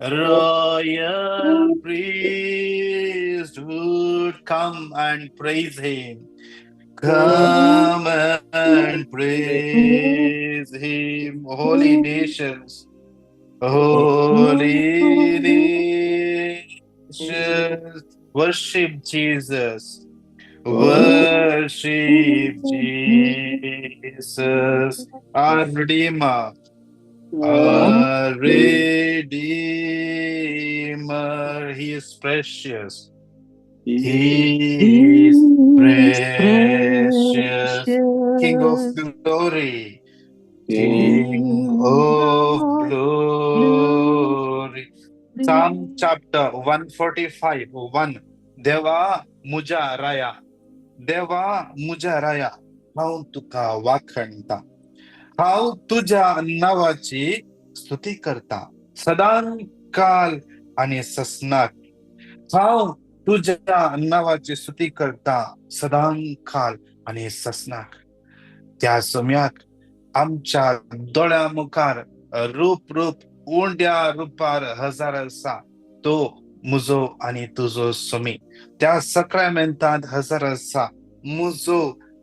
Royal priesthood, come and praise him. Come and praise him, holy nations, holy nations, worship Jesus, worship Jesus, our Redeemer, our Redeemer, he is precious. He is precious, King of glory, King of glory. Psalm chapter 145, 1. देवा मुजा राया, देवा मुजा राया, हांव तुका वाखणता, हांव तुज्या नांवाची स्तुती करता सदांकाल आनी ससनाक. हांव तुज्या नांवाची स्तुती करता सदांकाल आनी ससनाक. त्या सम्याक आमच्या दोळ्या मुखार रूप रूप उंड्या रुपार हजार आसा तो मुजो आनी तुजो सोमी. त्या सक्रामेंतांत हजार आसा मुजो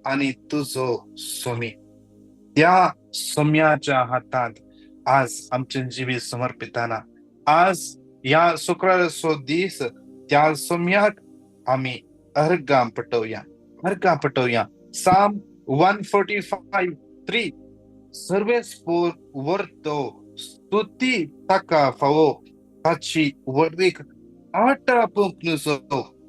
आनी तुजो सोमी. त्या सोम्याच्या हातांत आज आमचें जिवीत समर्पिताना, आज ह्या शुक्राराचो दीस त्या सोम्याक आमी अर्गां पटोवया, अर्गां पटोवया. साम 145:3 सर्वेस्पोर वर्तो स्तुती ताका फावो, ताची व्हडवीक आटापूंक नुजो.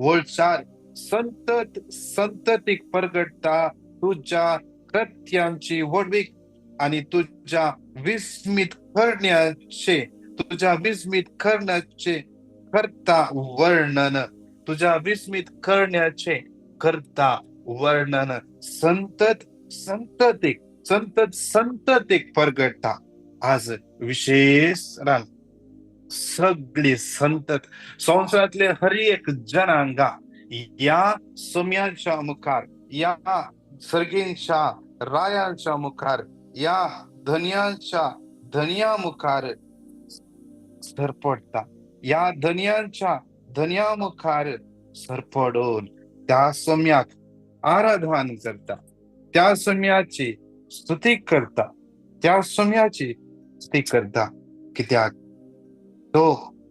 वळचार संतत संततीक परगटता तुज्या कृत्यांची व्हडवीक आनी तुज्या विस्मीत करण्याचे, तुज्या विस्मीत करण्याचे करता वर्णन, तुज्या विस्मीत करण्याचे करता वर्णन. संतत संततीक, संतत संततीक परगटता. आज विशेष रान सगळी संतत संवसारांतले हर एक जनांगा ह्या सोम्याच्या मुखार, ह्या सर्गींच्या रायांच्या मुखार, ह्या धनयांच्या धनया मुखार सरपडटा. ह्या धनयांच्या धनया मुखार सरपडून त्या सोम्याक आराधन करता, त्या सोम्याची स्तुती करता, त्या सोम्याची स्तुती करता. कित्याक तो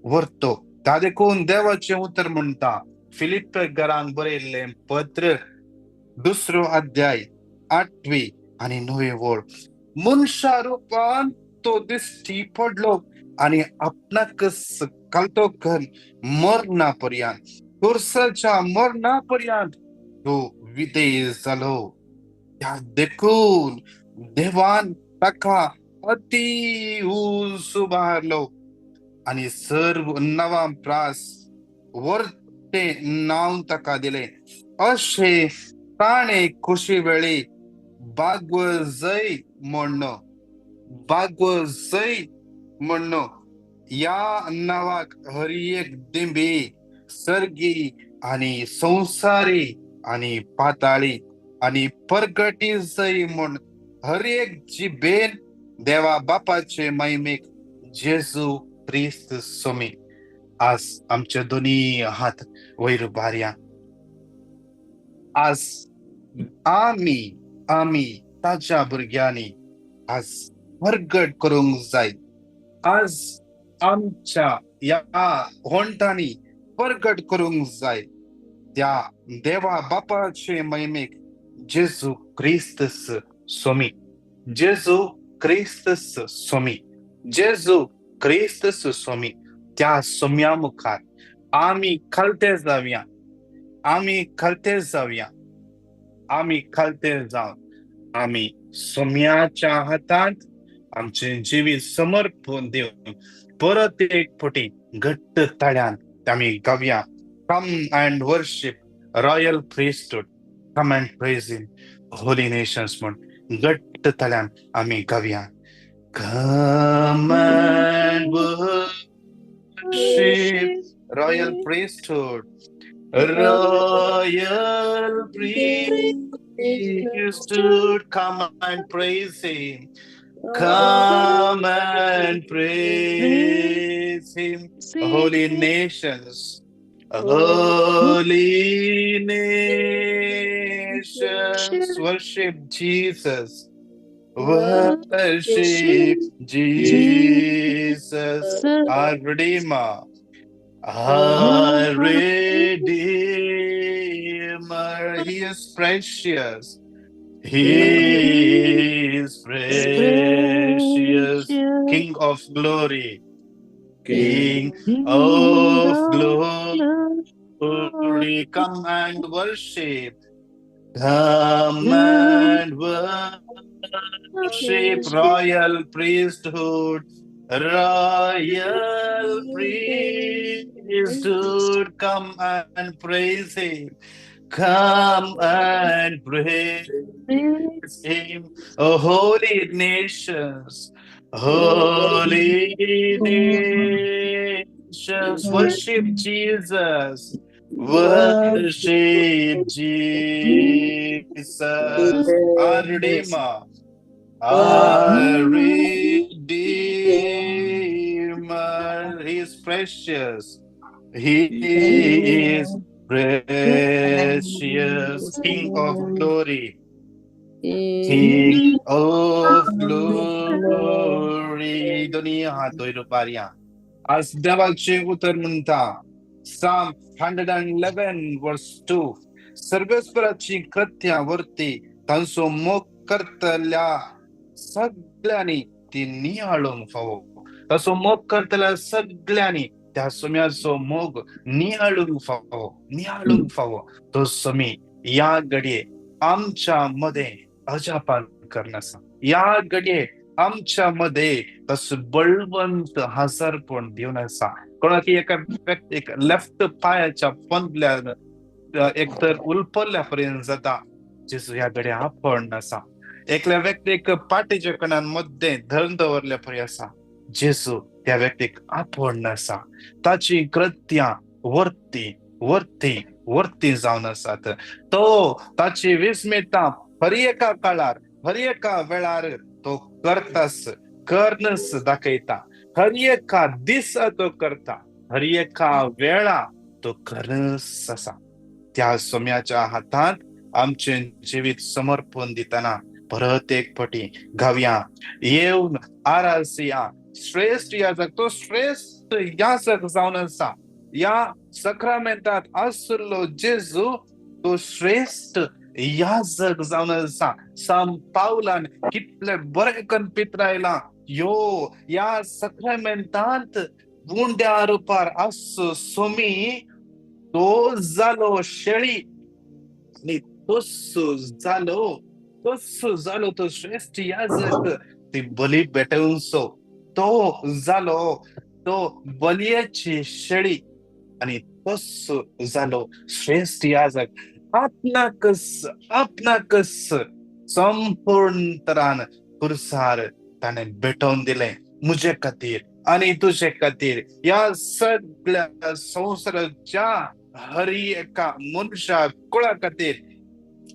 व्हरतो. त्या देखून देवाचें उतर म्हणटा फिलिप घरांक बरयल्लें पत्र 2 अध्याय 8वी आनी 9वी वळ. मनशा रुपान तो दिश्टी पडलो आनी आपणाक कालतो कर मरणा पर्यंत, खुर्साच्या मरणा पर्यंत तो विधेय जालो. त्या देखून देवान ताका अति उंच उबारलो आनी सर्व नवां प्रास वरतें नांव ताका दिलें. अशें ताणें खोशी वेळी बागवजय म्हणलो, बागवजय म्हणलो. ह्या नांवाक हर एक दिंबी सर्गी आनी संवसारी आनी पाताळी आनी परगटी जय म्हूण हर एक जिबेन देवा बापाचे महिमेक जेजू क्रिस्त सोमी. आज आमचे दोनी हात वयर उबारया. आज आमी आमी ताच्या भुरग्यांनी आज परगट करूंक जाय. आज आमच्या ह्या होंठांनी परगट करूंक जाय त्या देवा बापाचे महिमेक जेजू क्रिस्त सोमी, जेजू क्रिस्त सोमी, जेजू क्रिस्त सोमी. त्या सोम्या मुखार आमी खालते जावया, आमी खालते जावया, आमी खालते जावन आमी सोम्याच्या हातांत आमचें जिवीत समर्पण दिवन परत एक फावटी घट्ट ताळ्यान आमी गावया. Come and worship royal priesthood, come and praise him holy nations म्हूण घट्ट ताळ्यान आमी गावया. Come and worship royal priesthood, royal priesthood, come and praise him. Come and praise him, holy nations, holy nations, worship Jesus, worship Jesus, our Redeemer, our Redeemer. He is precious. He is precious, King of glory, King of glory. Come and worship, come and worship, royal priesthood, royal priesthood. Come and praise him. Come and praise him, O holy nations, holy nations, worship Jesus, worship Jesus, our Redeemer, our Redeemer. He is precious, he is precious, King of glory, King of glory. दोन्ही हात वयर पारया. आज देवाचें उतर म्हणटा, Psalm 111 verse 2, सर्वेस्पराची कृत्यां वरती तांचो मोग करतल्या सगळ्यांनी ती नियाळूंक फावो. ताचो मोग करतल्या सगळ्यांनी त्या सोम्याचो मोग नियाळूंक फावो, नियाळूंक फावो. तो सोमी ह्या घडये आमच्या मदें अजापान करनासा, ह्या घडये आमच्या मदें तसो बळवंत हजारपण दिवन आसा. कोणाक एका व्यक्तीक लेफ्ट पांयाच्या पोंदल्यान एक तर उलपल्ल्या पर्यंत जाता, जेजू ह्या घडये आपण आसा. एकल्या व्यक्तीक पाटीच्या कणान मद्दें धरून दवरल्या पर्यंत आसा, जेजू त्या व्यक्तीक आपण आसा. ताची कृत्यां वरती वरती वरती जावन आसात. तो ताची विस्मितां हर एका काळार हर एका वेळार तो करतास, करनस दाखयता. हर एका दिसा तो करता, हर एका वेळा तो करनस आसा. त्या सोम्याच्या हातांत आमचें जिवीत समर्पण दितना परत एक पटी गावया, येवन आरासिया श्रेष्ठ याजक. तो श्रेष्ठ याजक जावन आसा. ह्या सक्रामेंतांत आशिल्लो जेजू तो श्रेष्ठ याजक जावन आसा. साम पावलान कितले बरें करून पित्रायलां, यो ह्या सक्रामेंतांत उंड्या रुपार आसचो सोमी तो जालो शेळी आनी तस्सो जालो, तस्सो जालो तो श्रेष्ठ याजक ती बली भेटोवचो. तो जालो तो बलयेची शेळी आनी तस्सो जालो श्रेष्ठ याजक. आपणाकच आपणाकच संपूर्ण तरान पुरसार ताणें भेटोवन दिलें म्हजे खातीर आनी तुजे खातीर. ह्या सगळ्या संवसाराच्या हर एका मनशा कुळा खातीर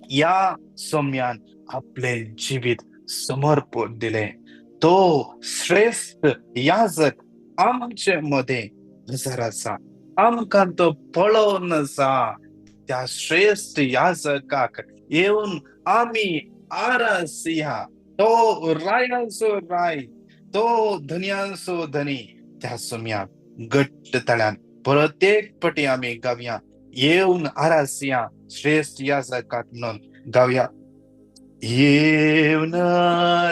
ह्या सोम्यान आपलें जिवीत समर्पण दिलें. तो श्रेष्ठ याजक आमचे मदें हजर आसा. आमकां तो पळोवन आसा. त्या श्रेष्ठ याजकाक येवन आमी आरासिया. तो रायांचो राय, तो धनयांचो धनी. त्या सोम्याक घट्ट तळ्यान परत एक पटी आमी गावया, येवन आरासिया श्रेष्ठ याजकाक म्हणून गावया. येवन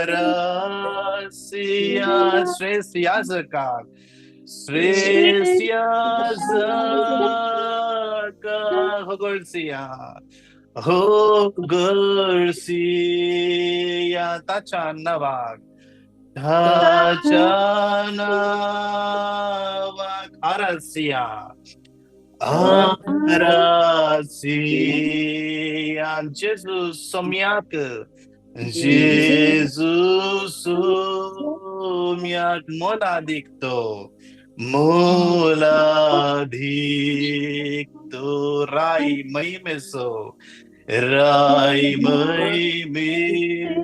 आरासिया श्रेष्ठ याजकाक, श्रेष्ठ याजकाक होगळसिया, होगळसिया ताच्या नांवाक, ताच्या नांवाक आरासिया, आरासिया. जेजू सोम्याक, जेजू सोम्याक मोलादीक तो, मोलादीक तो राय महिमेचो, राय महिमेचो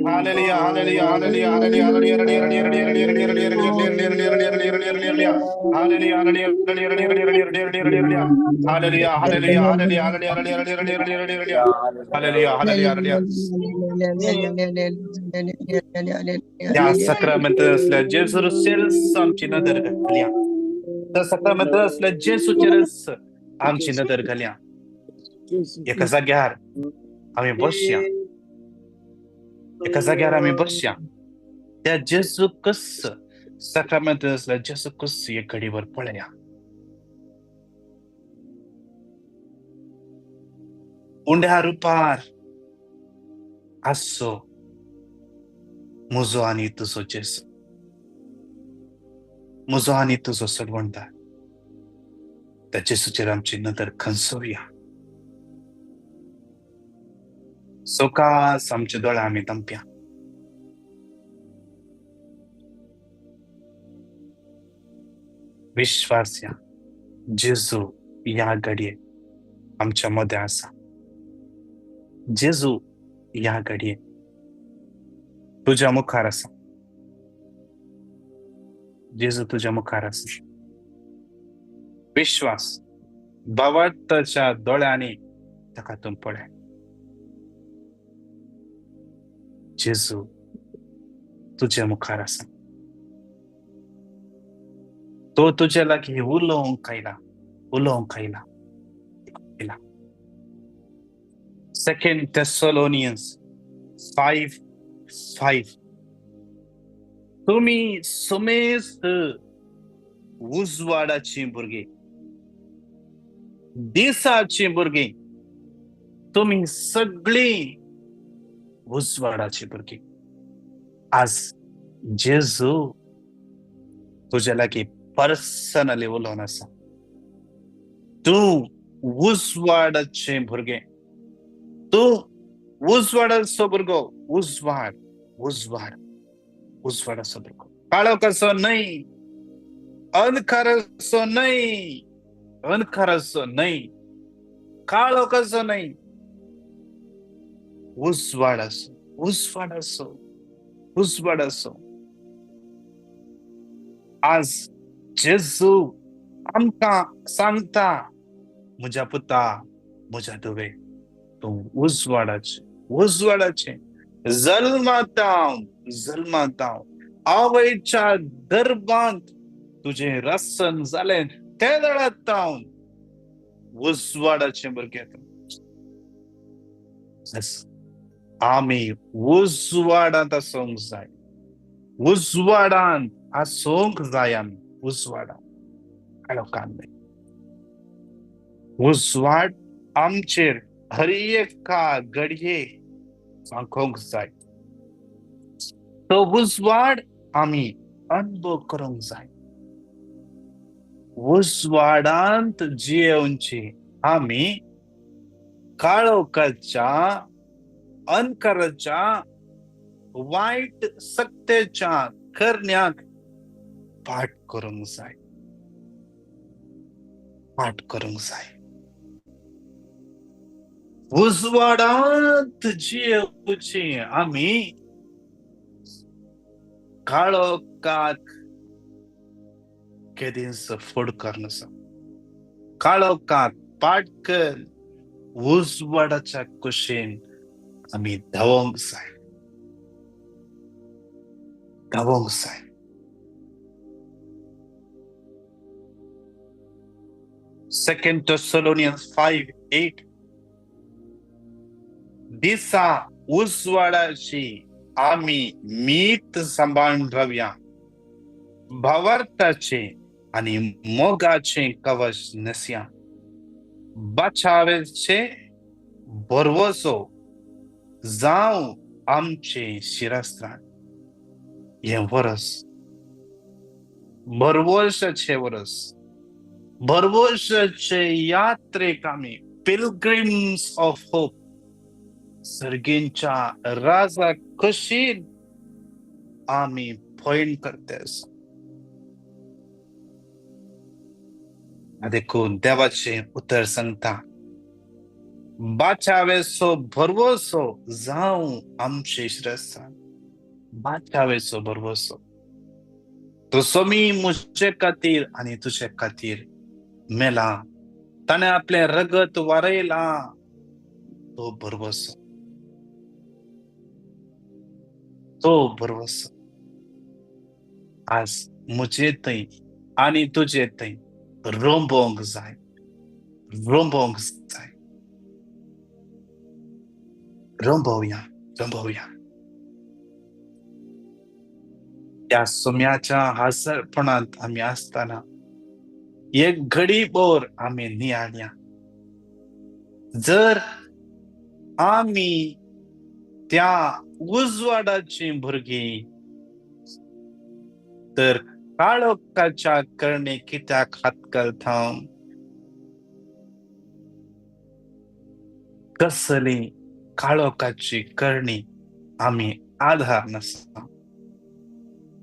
Hallelujah, hallelujah, hallelujah, hallelujah, hallelujah, hallelujah, hallelujah, hallelujah, hallelujah, hallelujah, hallelujah, hallelujah, hallelujah, hallelujah, hallelujah, hallelujah. त्या साक्रामेंत असल्या जेजूचेरच आमची नदर घालया. त्या साक्रामेंत असल्या जेजूचेरच आमची नदर घालया. एका जाग्यार आमी बसया, एका जाग्यार आमी बसया. त्या जेजूकच साक्रामेंत असल्या जेजूकच एक घडीभर पळया. उंड्या रुपार आसचो म्हजो आनी तुजो जेजू, म्हजो आनी तुजो सडवणदार. त्या जेजूचेर आमची नदर खंसोवया. सवकास आमचे दोळे आमी दमप्या. विश्वास या जेजू ह्या घडये आमच्या मदें आसा. जेजू ह्या घडये तुज्या मुखार आसा. जेजू तुज्या मुखार आसा. विश्वास भावार्थाच्या दोळ्यांनी ताका तूं पळय. जेजू तुज्या मुखार आसा. तो तुज्या लागीं उलोवंक आयला, उलोवंक आयला. 2 Thessalonians 5:5. तुमी समेस्त उजवाडाची भुरगीं, दिसाची भुरगीं, तुमी सगळीं उजवाडाची भुरगीं. आज जेजू तुज्या लागीं पर्सनली उलोवन आसा. तूं उजवाडाचें भुरगें, तूं उजवाडाचो भुरगो. उजवाड, उजवाड, उजवाडाचो भुरगो. काळो कसो न्हय, अंधकाराचो न्हय, अंधकाराचो न्हय, काळो कसो न्हय, उजवाडाचो, उजवाडाचो, उजवाडाचो. आज जेजू आमकां सांगता, म्हज्या पुता, म्हज्या धुवे, तूं उजवाडाचें, उजवाडाचें. जल्माताव, जल्माताव आवयच्या गर्भांत तुजें रसन जालें ते वेळार उजवाडाचें भुरगें तूं. आमी उजवाडांत आसूंक जाय, उजवाडांत आसूंक जाय आमी. उजवाडांत, काळोखांत न्हय. उजवाड आमचेर हर एका घडये फांकोवंक जाय. तो उजवाड आमी अनुभव करूंक जाय. उजवाडांत जियेवची आमी काळोखाच्या, अंधकाराच्या, वायट सक्तेच्या करण्याक पाठ करूंक जाय, पाठ करूंक जाय. उजवाडांत जियेवची आमी काळोखाक केदींच फुड करनासा. काळोखाक पाठ कर उजवाडाच्या कुशीन आमी धांवोंक जाय, धांवोंक जाय. 2 Thessalonians 5:8. दिसा उजवाडाची आमी मीत सांबाळून रावया, भावार्थाचे आनी मोगाचे कवच न्हेसया, बचावेचे भरवसो जावं आमचे शिरस्त्राण. हें वरस भरवशाचें वरस, भरवशाचे यात्रेक आमी पिलग्रिम्स ऑफ होप, सर्गींच्या राजा कशी आमी पयण करते. देखून देवाचें उतर सांगता, बाचावेचो भरवसो जावं आमचे श्रेस्तान, बाचावेचो भरवसो. तो सोमी म्हजे खातीर आनी तुजे खातीर मेला, ताणें आपलें रगत वारयलां, तो भरवसो, तो भरवसो आज म्हजे थंय आनी तुजे थंय रोंबोंक जाय, रोंबोंक जाय. रोंबोवया, रोंबोवया. त्या सोम्याच्या हाजरपणांत आमी आसतना एक घडी भर आमी नियाळया. जर आमी त्या उजवाडाची भुरगीं तर काळोखाच्या करणे कित्याक हात घालता? कसली काळोखाची करणी आमी आधार नासता.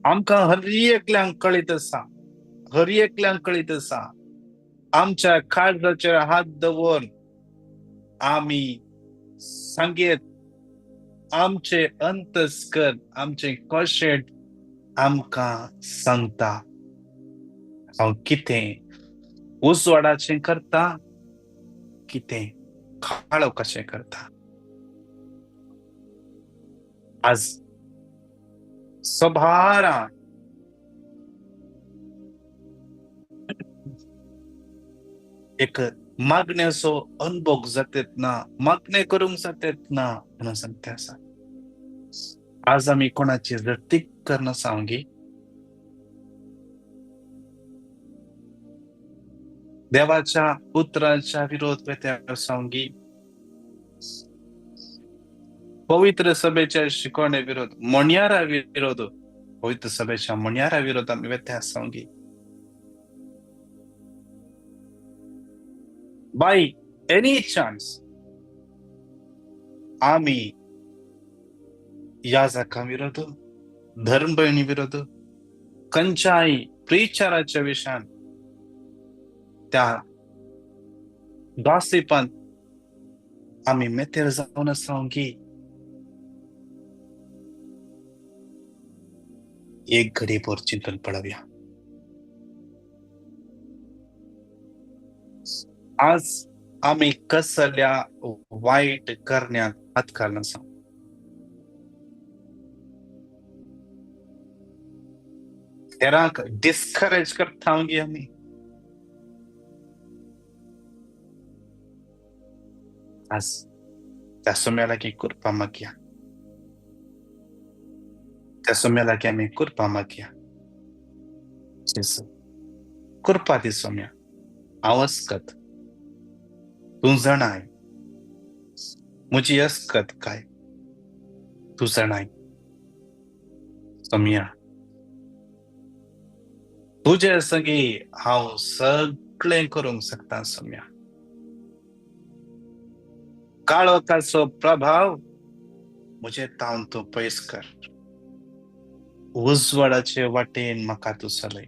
आमकां हर एकल्यांक कळीत आसा, हर एकल्यांक कळीत आसा, आमच्या काळजाचेर हात दवरून आमी सांगेत, आमचे अंतस्कर, आमचे कशेट आमकां सांगता हांव कितें उजवाडाचें करता, कितें काळोखाचें करता. आज सभारा एक मागण्याचो अनुभव जातेत ना, मागणे करूंक जातेत ना म्हणून सांगते आसा. आज आमी कोणाची जतीक करना सांगी, देवाच्या उतरांच्या विरोध सांगी, पवित्र सभेच्या शिकवणे विरोध, म्हणयारा विरोध, पवित्र सभेच्या म्हणयारा विरोध आमी व्यत्यास सांगी. बाय एनी चान्स आमी याजकां विरोध, धर्म भयणी विरोध, खंयच्याय प्रिचाराच्या विशयान त्या गॉसिपान आमी मेतेर जावन आसा की एक घडी भर चिंतन पळोवया. आज आमी कसल्या वायट करण्याक हात घालना आसा. हेरांक डिस्करेज करता गे आमी. आज त्या सोम्या लागीं कृपा मागया, त्या सोम्या लागीं आमी कृपा मागया. जेजू कृपा दी सोम्या, हांव अस्कत, तूं जाणाय म्हजी अस्कत काय, तूं जाणाय सोम्या. तुजे संगी हांव सगळें करूंक शकता सोम्या. काळोखाचो प्रभाव म्हजे तावन तूं पयस कर, उजवाडाचे वाटेन म्हाका तूं चलय,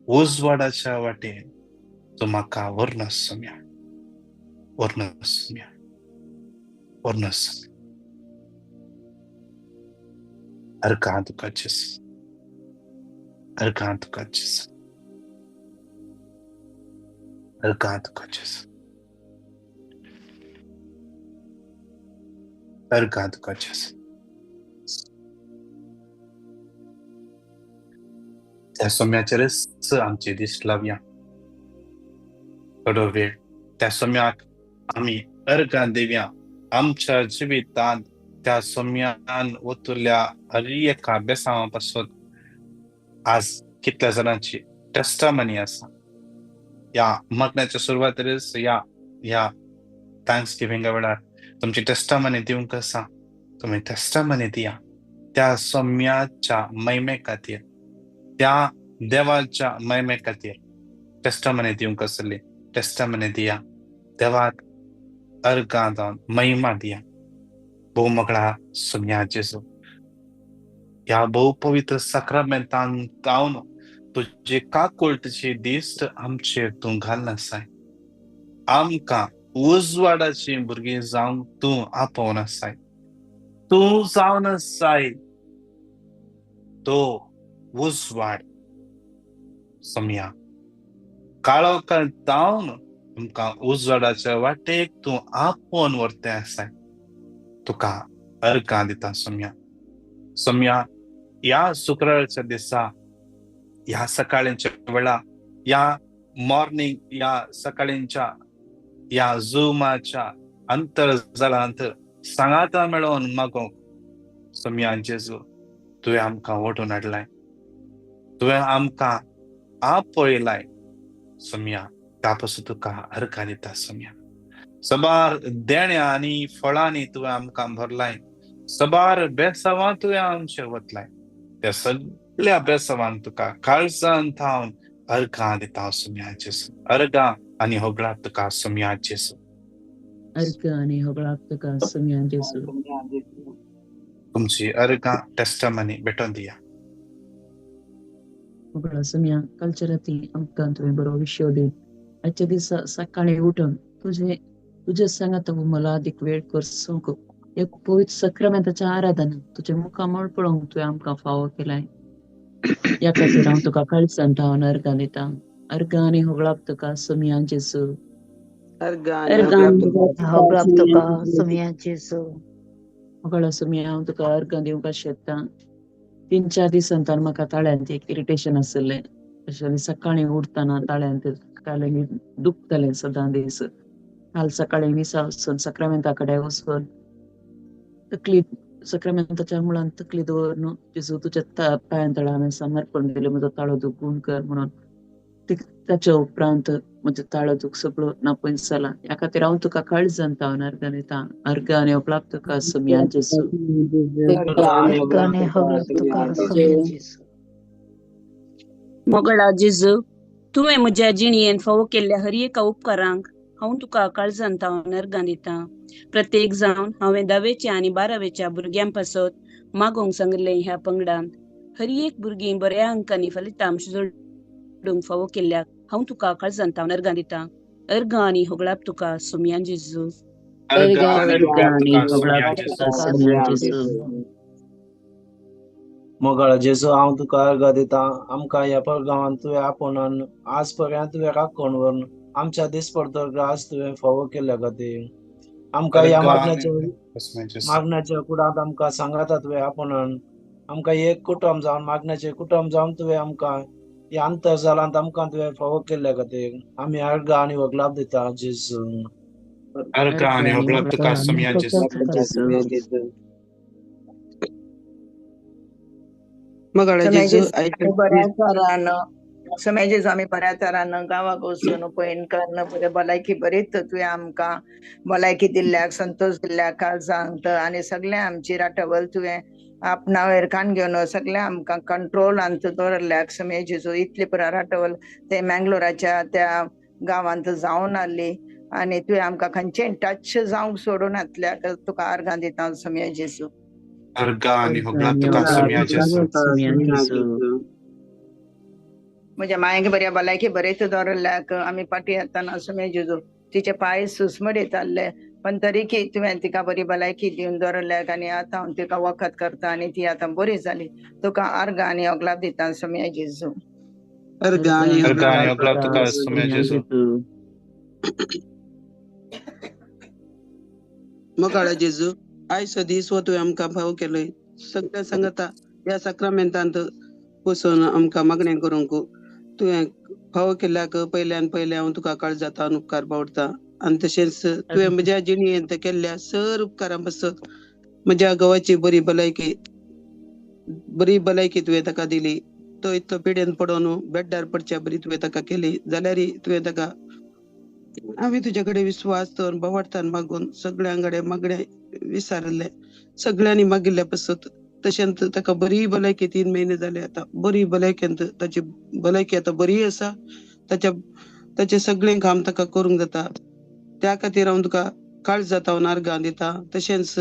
उजवाडाच्या वाटेन तूं म्हाका व्हरना सोम्या, व्हरना सोम्या, व्हरना सोम्या. अर्घां तुका जेजू, अर्घां तुका जेजू, अर्घां तुका जेजू, अर्घां तुका जेजू. त्या सोम्याचेरच आमची दिश्ट लावया थोडो वेळ. त्या सोम्याक आमी अर्घां दिवया. आमच्या जिवितांत त्या सोम्यान ओतुल्ल्या हर एका बेसांवा पासून आज कितल्या जाणांची टेस्टमनी आसा. ह्या मागण्याच्या सुरवातीरच ह्या ह्या thanks गिविंगा वेळार तुमची टेस्टमनी दिवंक आसा, तुमी टेस्टमनी दिया त्या सोम्याच्या महिमे खातीर, त्या देवाच्या महिमे खातीर टेस्टमनी दिवंक आसली टेस्टमनी दिया. देवाक अर्घां जावन महिमा दिया. भोव मोगळा सोम्या जेजू, ह्या भोव पवित्र साक्रामेंतान जावन तुजे काकुळटीची दिश्ट आमचेर तूं घालना आसाय. आमकां उजवाडाची भुरगीं जावंक तूं आपोवन आसाय, तूं जावन आसाय तो उजवाड सोम्या। काळोखांत जावन आमकां उजवाडाच्या वाटेक तूं आपोवन व्हरते आसाय, तुका अर्गां दिता सोम्या। सोम्या ह्या शुक्राराच्या दिसा, ह्या सकाळच्या वेळा, ह्या मॉर्निंग, ह्या सकाळींच्या ह्या झुमाच्या अंतरजालांत सांगाता मेळोवन मागोवंक सोम्या जेजू तुवें आमकां ओडून हाडलाय, तुवें आमकां आपयलाय सोम्या, त्या पासून तुका अर्गां दिता सोम्या। सबार देण्या आनी फळांनी तुवें आमकां भरलाय, सबार बेसांवां तुवें आमचें वतलाय, त्या सगळ्या बेसांवांक तुका काळजान थावन अर्गां दिता सोम्या जेजू। अर्गां आनी होगळाक तुका सोम्या जेजू। अर्गां आनी होगळाक तुका सोम्या जेजू। तुमची अर्गां टेस्टमनी भेटोवन दिया। होगळा सोम्या, कालच्या राती आमकां तुवें बरो विशय दी। आजच्या दिसा सकाळी उठून तुजे तुज्या सांगात मला अधिक वेळ करसूंक एक पवित्र सक्रामेंताच्या आराधना तुजें मुखामळ पळोवंक तुवें आमकां फावो केलाय, ह्या खातीर हांव तुका काळजान थावन अर्गां दिता। अर्गां आनी होगळाप तुका सोम्या जेजू। अर्गां होगळाप तुका सोम्या जेजू। होगळा सोम्या, हांव तुका अर्गां दिवंक शेता। 3-4 दिसांतान म्हाका ताळ्यांत एक इरिटेशन आशिल्लें, अशें सकाळीं उठतना ताळ्यांत कालें दुखतलें सदां दीस। काल सकाळीं मिसा वचून सक्रामेंता कडेन वचून तकली सक्रामेंताच्या मुळान तकली दवरून जेजू तुज्या पांयां तळा हांवें समर्पण दिलें, म्हजो ताळो दुखून कर म्हणून। ताच्या उपरांत म्हजो ताळो दूख सगळो नापयस जाला। ह्या खातीर हांव तुका काळजान थावन अर्गां दिता। अर्गां आनी होगळाप तुका सोम्या जेजू। मोगळा जेजू, तुवें म्हज्या जिणेंत फावो केल्ल्या हर एका उपकारांक हांव तुका काळजान थावन अर्गां दिता। प्रत्येक जावन हांवें 10वेच्या आनी 12वेच्या भुरग्यां पासत मागोवंक सांगिल्लें ह्या पंगडांत हर एक भुरगीं बऱ्या अंकांनी फलितांश जोडूंक फावो केल्ल्याक हांव तुका काळजान थावन अर्गां दिता। अर्गां आनी होगळाप तुका सोम्या जेजू। मोगाळ जेजू, हांव तुका अर्गां दिता। आमकां ह्या परगांवांत तुवें आपोवन आज पर्यंत तुवें राखण व्हरून आमच्या दिसपडतो आज तुवें फावो केल्ल्या खातीर आमकां ह्या मागण्याच्या कुडांत आमकां सांगाता तुवें आपोवन आमकां एक कुटुंब जावन मागण्याचें कुटुंब जावन तुवें आमकां ह्या अंतरजालांत आमकां तुवें फावो केल्ल्या खातीर आमी अर्गां आनी वगलाप दिता जेजू। अर्गां आनी होगळाप तुका सोम्या जेजू। मोगाळ जेजू, सोम्या जेजू, आमी बऱ्या तरान गांवाक वचून पयण करून बरें भलायकी बरीच तुवें आमकां भलायकी दिल्ल्याक, संतोश दिल्ल्याक काळजांत आनी सगळें आमची राटवल तुवें आपणावयर कान घेवन सगळें आमकां कंट्रोलांत दवरल्याक सोम्या जेजू। इतली पुराय राटवल ते मँगलोराच्या त्या गांवांत जावन आसली आनी तुवें आमकां खंयचें टच जावंक सोडून नातल्याक तुका अर्गां दिता सोम्या जेजू। अर्गां आनी होगळाप तुका सोम्या जेजू। म्हज्या मायेक बऱ्या भलायकी बरेच दवरल्याक आमी फाटीं येतना सोम्या जेजू तिचे पांय सुसमडीत आसले, पण तरीकी तुवें तिका बरी भलायकी दिवन दवरल्याक आनी आतां हांव तिका वखद करता आनी ती आतां बरी जाली, तुका अर्गां आनी होगळाप दिता सोम्या जेजू। अर्गां आनी होगळाप तुका सोम्या जेजू। मोगाळ जेजू, आयचो दीस हो तुवें आमकां फावो केलोय, सगळ्या सांगता ह्या साक्रामेंतांत बसून आमकां मागणें करूंक तुवें फावो केल्ल्याक पयल्यान पयलें हांव तुका काळजांत उपकार पावता। आनी तशेंच तुवें म्हज्या जिणेंत केल्ल्या सर उपकारां पासत म्हज्या घोवाची बरी भलायकी तुवें ताका दिली, तो इतलो पिडेन पडोवन बेड्डार पडच्या बरी तुवें ताका केली जाल्यार तुवें ताका हांवें तुज्या कडेन विस्वास दवरून बोवाळटान मागून सगळ्यां कडेन मागणें विचारिल्लें, सगळ्यांनी मागिल्ल्या पासत तशेंच ताका बरी भलायकी 3 म्हयने जाले आतां बरी भलायकेंत ताची भलायकी आतां बरी आसा, ताचें सगळें काम ताका करूंक जाता, त्या खातीर हांव तुका काळजांत हांव अर्गां दिता। तशेंच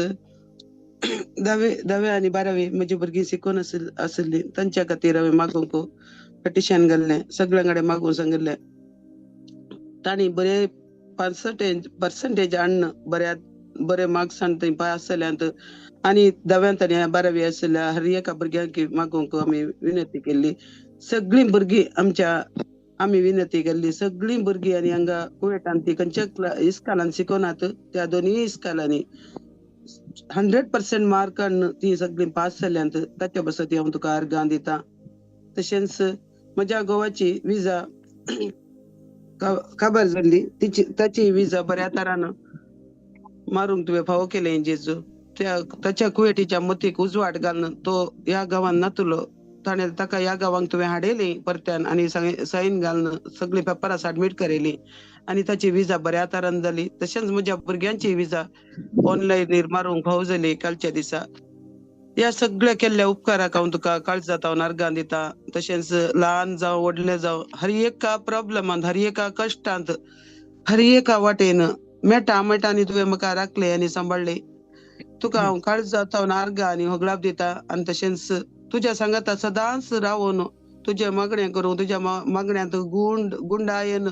10वे आनी 12वे म्हजी भुरगीं शिकून आशिल्लीं तांच्या खातीर हांवें मागूंक पिटिशन घाल्लें, सगळ्यां कडेन मागूंक सांगिल्लें, तांणी बरे पर्संटेज हाडून बऱ्या बरे मार्क्सान थंय पास जाल्यांत आनी धाव्यांत आनी बारावी आशिल्ल्या हर एका भुरग्यांक मागूंक आमी विनंती केल्ली. सगळीं भुरगीं आमच्या आमी विनंती केल्ली सगळीं भुरगीं आनी हांगा कुवेटान ती खंयच्या इस्कालान शिकोनात त्या दोनूय इस्कालांनी 100% मार्क हाडून ती सगळीं पास जाल्यांत. ताच्या बसत हांव तुका अर्गां दिता. तशेंच म्हज्या घोवाची विजा काबार जाल्ली तिची ताची विजा बऱ्या तरान मारूंक तुवें फावो केलें जेजू. त्या ताच्या कुवेटीच्या मतीक उजवाड घालून तो ह्या गांवान नातलो ताणें ताका ह्या गांवांक तुवें हाडयली परत्यान आनी सायन घालून सगळीं पेपरां सबमीट करयली आनी ताची विजा बऱ्या तरान जाली. तशेंच म्हज्या भुरग्यांची विजा ऑनलायन मारूंक फावो जाली कालच्या दिसा. ह्या सगळ्या केल्ल्या उपकाराक हांव तुका काळजांत हांव अर्गां दिता. तशेंच ल्हान जावं व्हडलें जावं हर एका प्रॉब्लमांत हर एका कश्टांत हर एका वाटेन मेटा मेटांनी तुवें म्हाका राखलें आनी सांबाळ्ळें. तुका हांव काळजांत हांव अर्गां आनी होगडाप दिता. आनी तशेंच तुज्या सांगाता सदांच रावून तुजें मागणें करूं तुज्या मागण्यांत गुंडायेन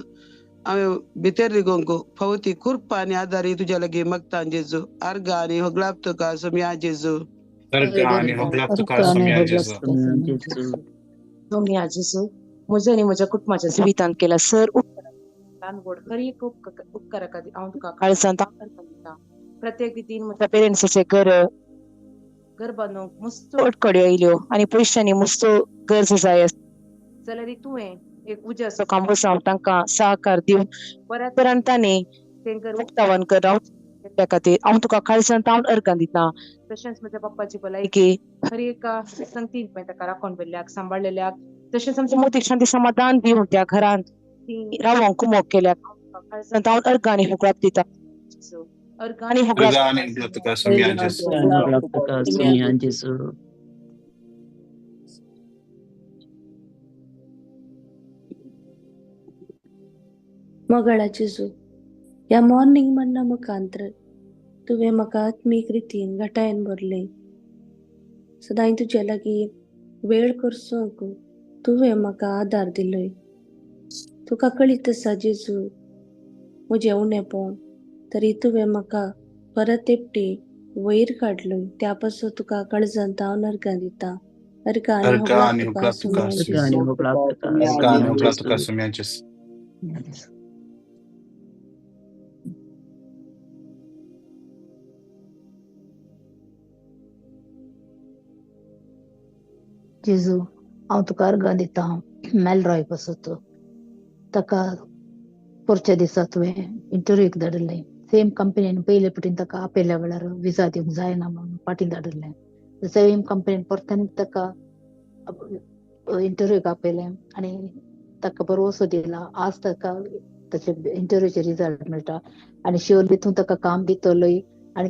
हांवें भितर रिगोवंक फावो ती कृपा आनी आदारी तुज्या लागीं मागता जेजू. अर्गां आनी होगडाप तुका सोमया जेजू. अर्गां आनी होगडाप तुका सोमया जेजू. सोमया जेजू, म्हज्या आनी म्हज्या कुटुंबाच्या जिवितांत केला सर उपकार व्हड हर एक उपकारा खातीर हांव तुका काळजांत अर्गां दिता. प्रत्येक रितीन म्हज्या पेरंट्साचें घर बांदूंक मस्त अडकड्यो आयल्यो आनी पयशांनी मस्त गरज जाय जाल्यार तुवें एक उज्याचो खांबो जावन तांकां सहकार दिवन बऱ्या तरान तांणी तें घर उक्तावण त्या खातीर हांव तुका काळजांत हांव अर्गां दिता. तशेंच म्हज्या पप्पाची भलायकी हर एका संगतीन तुवें ताका राखून व्हेल्ल्याक सांबाळलेल्याक तशेंच आमच्या मोतीक शांती समाधान दिवन त्या घरांत ती रावोंक कुमोक केल्याक काळजांत हांव अर्गां आनी होगडाप दिता. अर्गां आनी होगडाप तुका सोमया जेजू. मगळा जेजू, ह्या मॉर्निंग मन्ना मुखांत्र तुवें म्हाका आत्मीक रितीन घटायन भरलें. सदांय तुजे लागीं वेळ करसूंक तुवें म्हाका आदार दिलोय. तुका कळीत आसा जेजू म्हजें उणेपण, तरी तुवें म्हाका परत एकटी वयर काडलोय. त्या पासून तुका काळजांत हांव अर्गां दिता. अर्गां आनी होगडाप तुका सोमया जेजू. जेजू, हांव तुका अर्गां दिता. मेलरॉय पासत ताका पोरच्या दिसा तुवें इंटरव्यूक धाडिल्लें. सेम कंपनीन पयले पटीन ताका आपयल्या वेळार विजा दिवंक जायना म्हणून फाटीं धाडिल्लें. सेम कंपनीन परत्यान ताका इंटरव्यूक आपयलें आनी ताका भरवसो दिला. आज ताका ताचे इंटरव्यूचे रिजल्ट मेळटा आनी शुअरली तूं ताका काम दितलोय आनी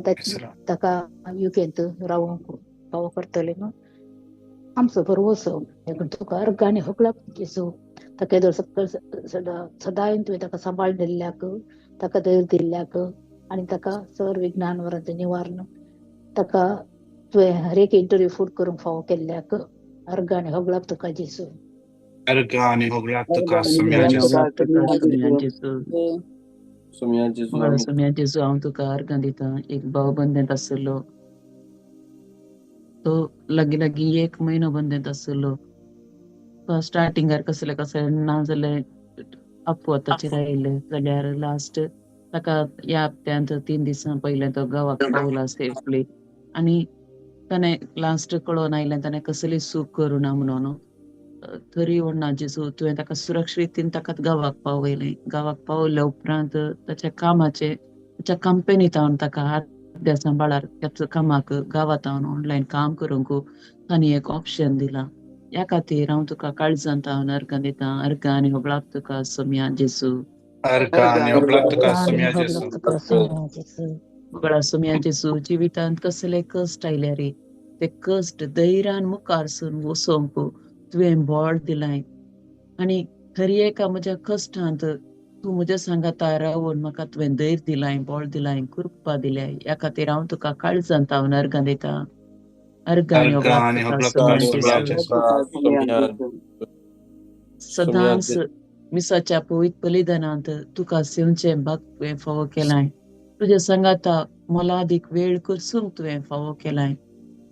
ताका युकेंत रावोंक फावो करतलें न्हू. आमचो भरवसो तुका अर्गां आनी होगडाप जेजू. ताका येदोळ सदांय तुवें ताका सांबाळ दिल्ल्याक ताका धैर्य दिल्ल्याक आनी ताका सर विज्ञान वरांचें निवारण ताका तुवें हर एक इंटरव्यू फूड करूंक फावो केल्ल्याक अर्गां आनी होगडाप तुका जेजू. अर्गां आनी होगडाप तुका सोमया जेजू. सोमया जेजू, हांव तुका अर्गां दिता. एक भाव बंदेंत आशिल्लो, तो लागीं लागीं एक म्हयनो बंदेंत आशिल्लो. तो स्टार्टिंगार कसले कसले ना जाल्यार अपवाताचेर आयिल्ले जाल्यार लास्ट ताका ह्या हप्त्यांत 3 दिसां पयलें तो गांवाक पावला सेफली आनी ताणें लास्ट कळोन आयलें ताणें कसली चूक करुना म्हणून. तरी व्हडना जेजू, तुवें ताका सुरक्षीत ताका गांवाक पावयलें. गांवाक पावल्या उपरांत ताच्या कामाचे ताच्या कंपनीत हांव ताका हात सांबाळार त्याच कामाक गांवांत हांव ऑनलायन काम करूंक तांणी एक ऑप्शन दिलां. ह्या खातीर हांव तुका काळजांत हांव अर्गां दिता. अर्गां आनी होगडाप तुका सोमया जेजू. अर्गां आनी होगडाप तुका सोमया जेजू. होगडा सोमया जेजू, जिवितांत कसले कश्ट आयल्यार ते कश्ट धैर्यान मुखार सून वचोंक तुवें बळ दिलाय आनी हर एका म्हज्या कश्टांत तूं म्हज्या सांगाता रावून म्हाका तुवें धैर्य दिलाय, बळ दिलाय, कृपा दिल्याय. ह्या खातीर हांव तुका काळजांत हांव अर्गां दिता. अर्गां आनी होगडाप तुका सोमया जेजू. सदांच मिसाच्या पवित्र बलिदानांत तुका सेवचें भाग तुवें फावो केलाय. तुज्या सांगाता मोलादीक वेळ करसूंक तुवें फावो केलाय.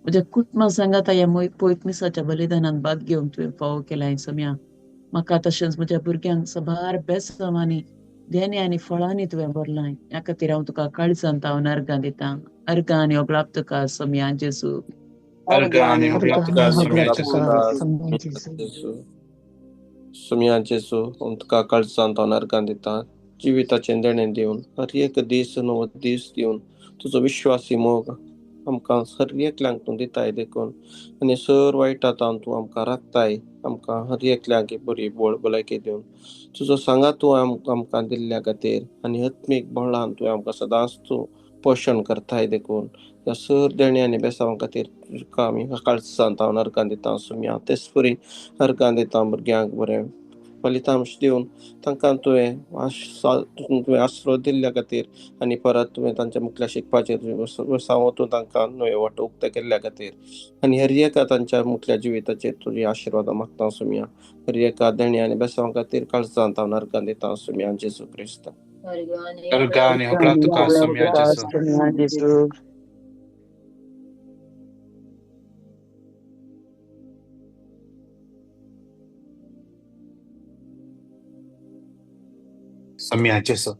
म्हज्या कुटुंबा सांगाता ह्या पवित्र मिसाच्या बलिदानांत भाग घेवंक तुवें फावो केलाय सोम्या. म्हाका तशेंच म्हज्या भुरग्यांक सबार बेसांवांनी देणे आनी फळांनी तुवें भरलाय. ह्या खातीर हांव तुका काळजांत हांव अर्गां दितां. अर्गां आनी ओगळाप तुका सोम्या जेजू. अर्गां आनी होगळाप तुका सोम्या जेजू. सोम्या जेजू, हांव तुका काळजांत हांव अर्गां दितां. जिविताचें देणें दिवन हर एक दीस नवो दीस दिवन तुजो विश्वासी मोग आमकां हर एकल्यांक तूं दिताय देखून आनी सर वायटा तावन तूं आमकां राखताय. आमकां हर एकल्यांक बरी बोळ भलायकी दिवन तुजो सांगात तूं आमकां दिल्ल्या खातीर आनी आत्मीक बळान तुवें आमकां सदांच तूं पोशण करताय देखून ह्या सर देणे आनी बेसांवा खातीर तुका आमी काळजांत हांव अर्गां दितां सोम्या. तेच परी अर्गां दितां भुरग्यांक बरें फलितांश दिवन तांकां तुवें आसरो दिल्ल्या खातीर आनी परत तुवें तांच्या मुखल्या शिकपाचेर तूं तांकां नव्यो वाटो उक्त्यो केल्ल्या खातीर आनी हर एका तांच्या मुखल्या जिविताचेर तुजी आशिर्वादां मागता सोम्या. हर एका देणे आनी बेसांवा खातीर काळजांत हांव अर्गां दितां सोम्या जेजू क्रिस्त. अर्गां आनी होगळाप तुका सोम्या जेजू. सोम्या जेजू,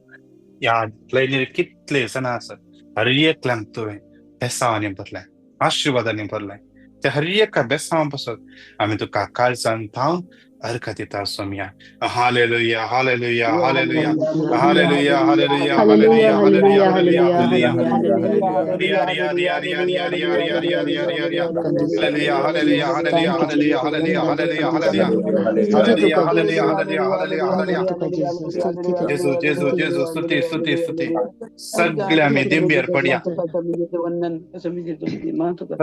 ह्या लायनीर कितले जाणां आसात, हर एकल्यांक तुवें बेसांवांनी भरलाय, आशिर्वादांनी भरलाय. त्या हर एका बेसांवा पासत आमी तुका काळजान थावन अर्गां दिता Saumya. Hallelujah, hallelujah, hallelujah, hallelujah, hallelujah, hallelujah, hallelujah, hallelujah, hallelujah. Hallelujah, hallelujah, hallelujah, hallelujah, hallelujah, hallelujah, hallelujah, hallelujah, hallelujah, hallelujah, hallelujah, hallelujah. जेजू, जेजू, जेजू, स्तुती, स्तुती, स्तुती. सगळे आमी दिंबेर पडया,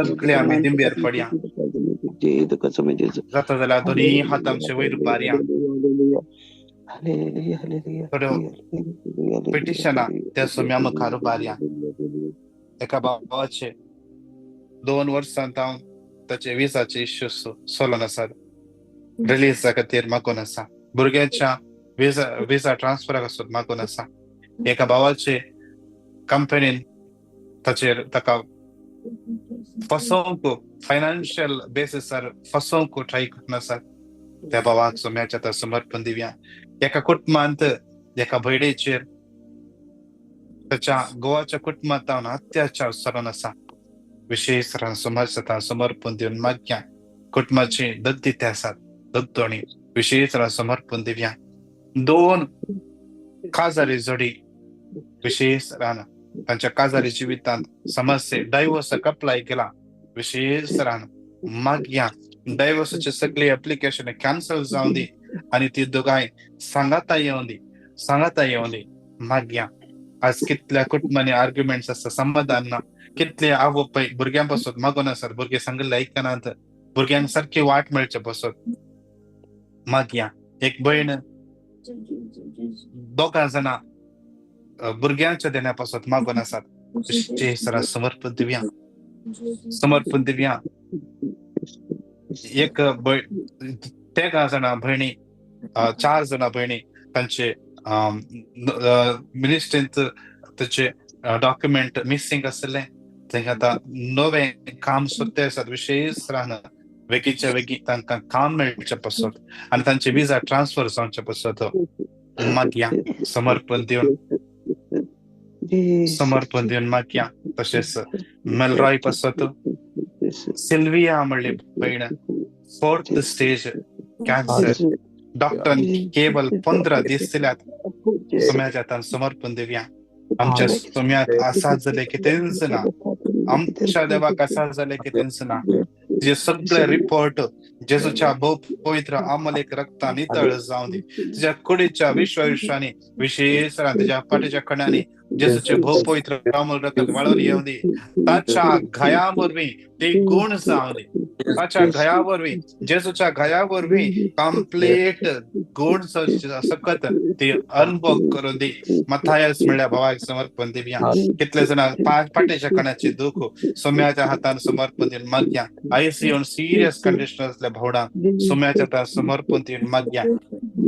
सगळे आमी दिंबेर पडया. जाता जाल्यार दोनी हात आमचे वयर उबारया. थोड्यो पिटिशनां त्या सोम्या मुखार उबारया. एका भावाचे 2 वर्सां तावन ताचे विजाचे इश्यूज चलोन आसात, रिलीजा खातीर मागून आसा. भुरग्यांच्या विजा ट्रान्सफराक आसून मागून आसा. एका भावाचे कंपनीन ताचेर ताका फसोवंक फायनान्शियल बेसिसार फसोवंक ट्राय करून आसात. त्या भावाक सोम्याच्या आतां समर्पण दिवया. एका कुटुंबांत एका भयणीचेर ताच्या गोवाच्या कुटुंबांत अत्याचार चलोन आसा. विशेष समाज समर्पण दिवन मागया. कुटुंबाची दत्ती ते आसात दत्तोणी विशेष समर्पण दिवया. 2 काजारी जोडी विशेष रान तांच्या काजारी जिवितांत समस्ये डायवोर्साक अप्लाय केला. विशेष रान मागया डायवोर्साचे सगळे एप्लिकेशन कॅन्सल जावन दी आनी ती दोगांय सांगाता येवन दी, सांगाता येवन दी. मागया आज कितल्या कुटुंबांनी आर्ग्युमेंट्स आसता, समाधान ना. कितले आवय बापाय भुरग्यां पासत मागून आसात, भुरगे सांगिल्ले आयकनात, भुरग्यांक सारकी वाट मेळचे पासत मागया. एक भयण 2 जाणां भुरग्यांच्या देण्या पासत मागून आसात. समर्पण दिवया, समर्पण दिवया. एक 13 जाणां भयणी, 4 जाणां भयणी तांचे मिनिस्ट्रींत ताचे डॉक्युमेंट मिसिंग आसले. तांकां आतां नवें काम सोदते आसात. विशेष रान वेगीच्या वेगीं तांकां काम मेळचे पासत आनी तांचे विजा ट्रान्सफर जावचे पासत मागया. समर्पण दिवन, समर्पण दिवन मागया. तशेंच मेलरॉय पासत सिल्विया म्हणली भयण 4th stage cancer, डॉक्टरान केवल 15 दीस दिल्यात. सोम्याच्या हातान समर्पण दिवया. आमच्या सोम्याक आसा जालें कितेंच ना, आमच्या देवाक आसा जालें कितेंच ना. तुजे सगळे रिपोर्ट जेजूच्या भोव पवित्र अमलेक रक्तान नितळ जावन दी. तुज्या कुडीच्या विश्वानी विशेष तुज्या पाठीच्या कणांनी जेजूचे भोव पवित्र अमल रक्त वाळून येवन दी. ताच्या घाया वरवीं ती गुण जावन दी. ताच्या घाया वरवीं, जेजूच्या घाया वरवीं कंप्लीट गुण सकत ती अनुभव करून दी. मथायस म्हणल्या भावाक समर्पण दिवया. कितले जाणां पाठीच्या कणाची दुख सोम्याच्या हातान समर्पण दिवन मागया. आयसीयू सिरियस कंडिशन असल्या भावडांक सोम्याच्या हातान समर्पण दिवन मागया.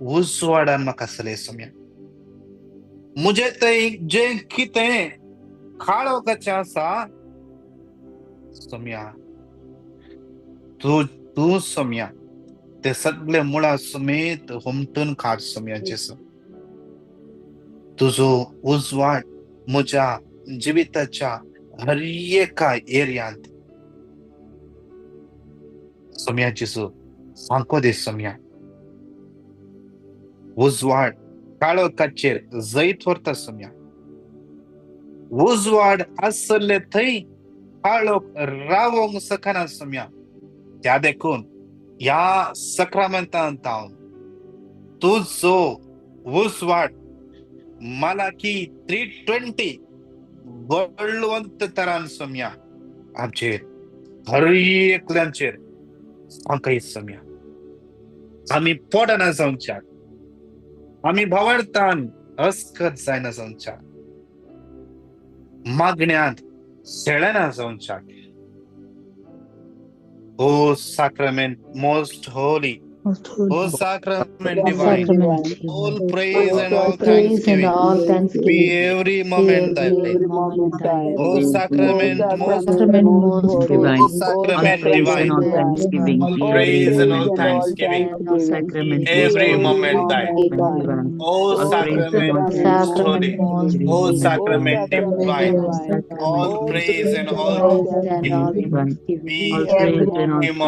उजवाडान म्हाका चलय सोम्या. म्हजे थंय जें कितें काळोखाचें आसा सोम्या, तूं तूं सोम्या ते सगळे मुळा समेत हुमटून काड सोम्या जेजू. तुजो उजवाड म्हज्या जिविताच्या हर एका एरियांत सोम्या जेजू सांको दे सोम्या. उजवाड काळोखाचेर जैत व्हरता सोम्या. उजवाड आसले थंय काळोख रावोंक शकना सोम्या. त्या देखून ह्या सक्रामेंतांत हांव तुजो उजवाड मालाकी 3:20 बळवंत तरान सोम्या आमचेर हर एकल्यांचेर आमकां सोम्या. आमी पडना जावच्याक, आमी भावार्थान अस्कत जायना जावच्याक, मागण्यांत शेळना जावच्याक. O sacrament most holy, O sacrament divine, all praise and all thanksgiving be every moment thine. O sacrament most Divine, O all sacrament praise and divine, all thanksgiving all be every praise and all moment thine. thanksgiving O sacrament most every holy, moment thine. divine, O all praise and sacrament all most holy, thanksgiving O every sacrament divine, O sacrament all most praise and all divine, be all praise and all every moment.